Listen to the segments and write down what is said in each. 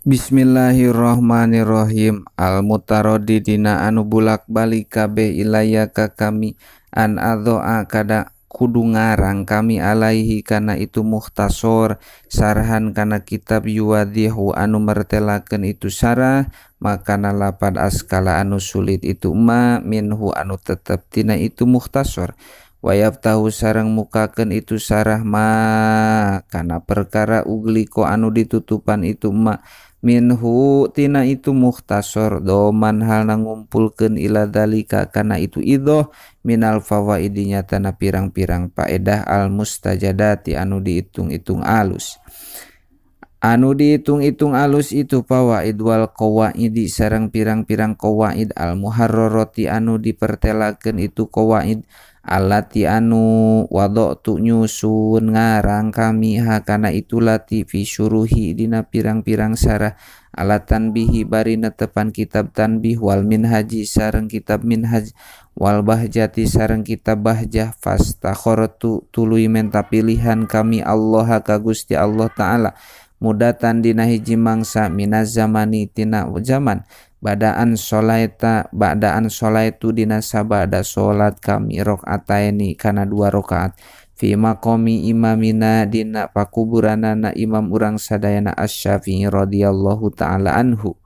Bismillahirrahmanirrahim. Al-mutaradidina anu bulak-balik kabeh ilaya ka kami an adzoa kada kudu ngarang kami alaihi kana itu mukhtasor sarhan kana kitab yuwadhihu anu mertelakeun itu sarah makana lapad askala anu sulit itu ma minhu anu tetep tina itu mukhtasor wayaftahu sareng mukakeun itu sarah ma kana perkara ugliko anu ditutupan itu ma minhu tina itu mukhtasor doman halna ngumpulkeun ila dalika kana itu idhoh minal fawaidinya tana pirang-pirang paedah al mustajadati anu dihitung-hitung alus anu dihitung-hitung alus itu fawaid wal qawaidi sareng pirang-pirang qawaid al muharrarati anu dipertelakeun itu qawaid alati anu wada'tu nyusun ngarang kami hakana itu lati fi syuruhi dina pirang-pirang sarah ala tanbihi bari netepan kitab tanbih wal minhaji sareng kitab minhaj wal bahjati sareng kitab bahjah fastakhartu tuluy menta pilihan kami Allah ka Gusti Allah Ta'ala mudatan dina hiji mangsa minaz zamani tina zaman badaan sholaita ba'daan sholaitu dina sabada salat kami rakaataini kana 2 rakaat fi maqami imamina dina pakuburanana imam urang sadayana Asy-Syafi'i radhiyallahu taala anhu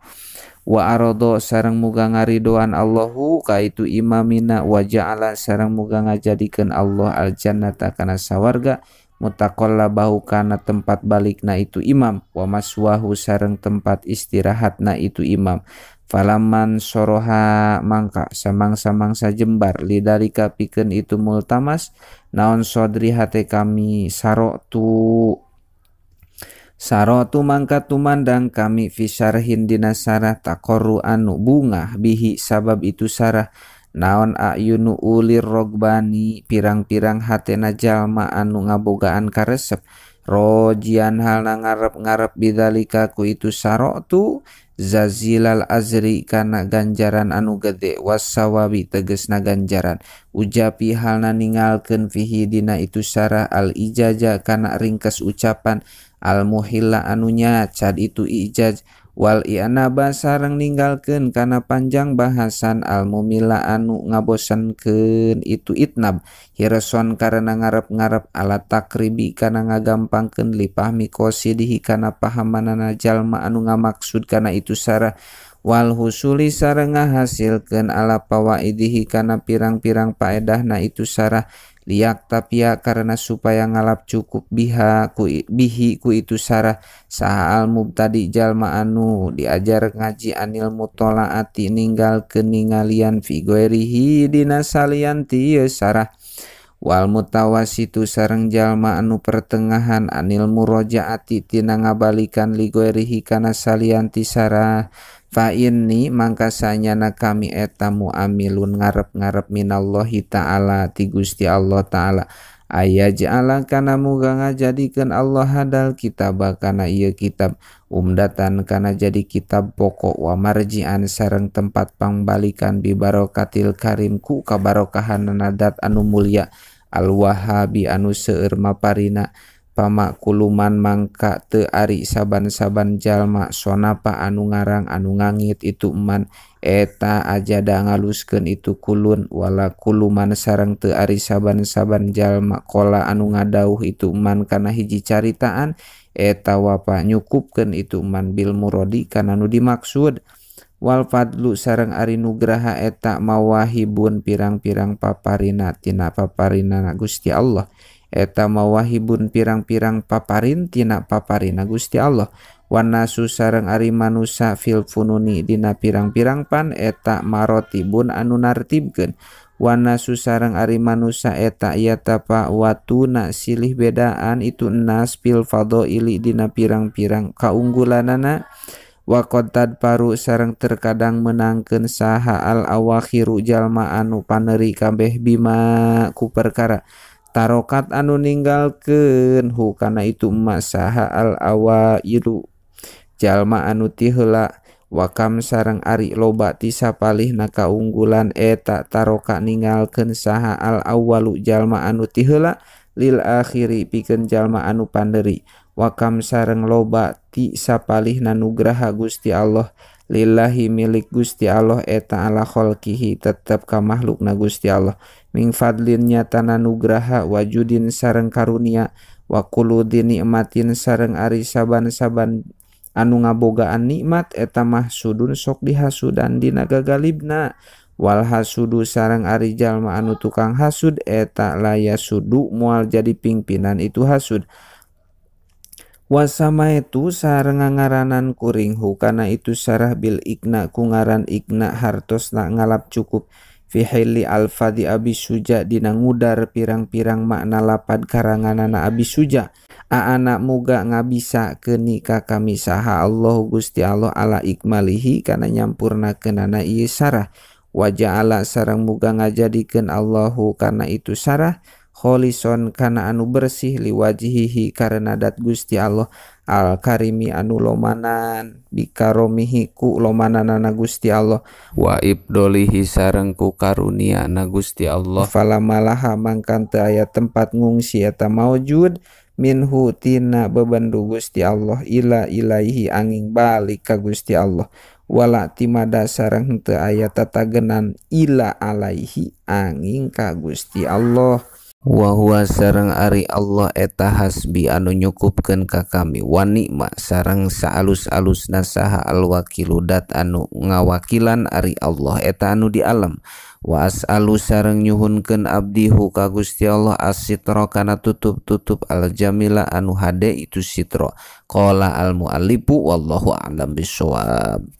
wa arada sareng muga ngaridoan Allahu ka itu imamina wa ja'ala sareng muga ngajadikeun Allah al jannata kana sawarga mutaqallabahu kana tempat balikna itu imam wa maswahu sareng tempat istirahatna itu imam falaman soroha mangka samang-samangsa jembar lidalika pikeun itu multamas naon sodri hate kami sarotu sarotu mangka tumandang kami fi syarhin dina sarah taqarru anu bungah bihi sabab itu sarah naon ayunu ulir rogbani pirang-pirang hatena jalma anu ngabogaan karesep rojian halna ngarep-ngarep bidzalika ku itu sarotu zazilal azri kana ganjaran anu gede wasawabi tegesna ganjaran ujapi halna ningalkeun fihi dina itu sarah al ijaja kana ringkes ucapan al muhilla anu nyacad itu ijaz wal i'naba sareng ninggalkeun kana panjang bahasan al mumila anu ngabosankeun itu itnab hirson karena ngarep-ngarep ala takribi kana ngagampangkeun lipahmi qasidihi kana pahamanana jalma anu ngamaksud kana itu sarah wal husuli sareng ngahasilkeun ala fawaidihi kana pirang-pirang paedahna itu sarah liak tapia karena supaya ngalap cukup biha ku bihi ku itu sarah saha al mubtadi jalma anu diajar ngaji anil mutolaati ninggalkeun ningalian fi ghairihi dina salian ti sarah wal mutawasitu sareng jalma anu pertengahan anil murojaati tina ngabalikan li ghairihi kana salian ti sarah fa inni mangka sanyana kami eta muamilun ngarep-ngarep minallahi ta'ala ti Gusti Allah ta'ala aya ja'ala kana muga ngajadikeun Allah hadal kitab kana ieu kitab umdatan kana jadi kitab pokok wa marji'an sareng tempat pangbalikan bi barokatil karim ku kabarokahanana dat anu mulia al wahabi anu seueur maparina pamakuluman mangka teu ari saban-saban jalma sonapa anu ngarang anu ngangit itu eman eta ajada ngaluskeun itu kulun wala kuluman sareng teu ari saban-saban jalma kola anu ngadauh itu eman kana hiji caritaan eta wapa nyukupkeun itu eman bil muradi kana nu dimaksud wal fadlu sareng ari nugraha eta mawahibun pirang-pirang paparina tina paparina Gusti Allah eta mawahibun pirang-pirang paparin tina paparina Gusti Allah wanasu sareng ari manusa fil fununi dina pirang-pirang pan eta marotibun anu nartibkeun wanasu sareng ari manusa eta yatapa watuna silih bedaan itu nas fil fadhaili dina pirang-pirang kaunggulanana wa qad tadparu sareng terkadang menangkeun saha al awakhiru jalma anu paneri kabeh bima ku perkara tarokat anu ninggalkeun hu kana itu masaha al awailu jalma anu ti heula wakam sareng ari loba ti sapalihna kaunggulan eta taroka ninggalkeun saha al awwalu jalma anu ti heula lil akhiri pikeun jalma anu panderi Wakam sareng loba ti sapalihna nugraha Gusti Allah lillahi milik Gusti Allah eta ala kholqihi tetep ka makhlukna Gusti Allah ming fadlin nyatana nugraha wajudin sareng karunia wa kuludin nikmatin sareng ari saban-saban anu ngabogaan nikmat eta mahsudun sok dihasudan dina gagalibna wal hasudu sareng ari jalma anu tukang hasud eta laya sudu moal jadi pingpinan itu hasud. Wasama itu sareng ngaranan kuring hukana itu sarah bil ikna ku ngaran ikna hartosna ngalap cukup fi hilli alfadhi Abi Suja dina ngudar pirang-pirang makna lapad karanganana Abi Suja aana muga ngabisa keuni ka kami saha Allah Gusti Allah ala ikmalihi kana nyampurnakeunana ieu sarah wa ja'ala sareng muga ngajadikeun Allahu kana itu sarah kholison kana anu bersih liwajihihi karena dat Gusti Allah al karimi anu lomanan bikaromihi ku lomananana Gusti Allah wa ibdolihi sareng ku karuniana Gusti Allah falamalaha mangkan teu aya tempat ngungsi eta maujud minhu tina bebendu Gusti Allah ila ilaihi angin balik ka Gusti Allah wala timada sareng teu aya tatagenan ila alaihi angin ka Gusti Allah. Wa huwa sareng ari Allah eta hasbi anu nyukupkeun ka kami wa nikma sareng saalus-alusna saha alwakilu dat anu ngawakilan ari Allah eta anu di alam wa as'alu sareng nyuhunkeun abdi hu ka Gusti Allah as-sitra kana tutup-tutup al-jamila anu hade itu sitra. Qala al-muallifu wallahu a'lam bissawab.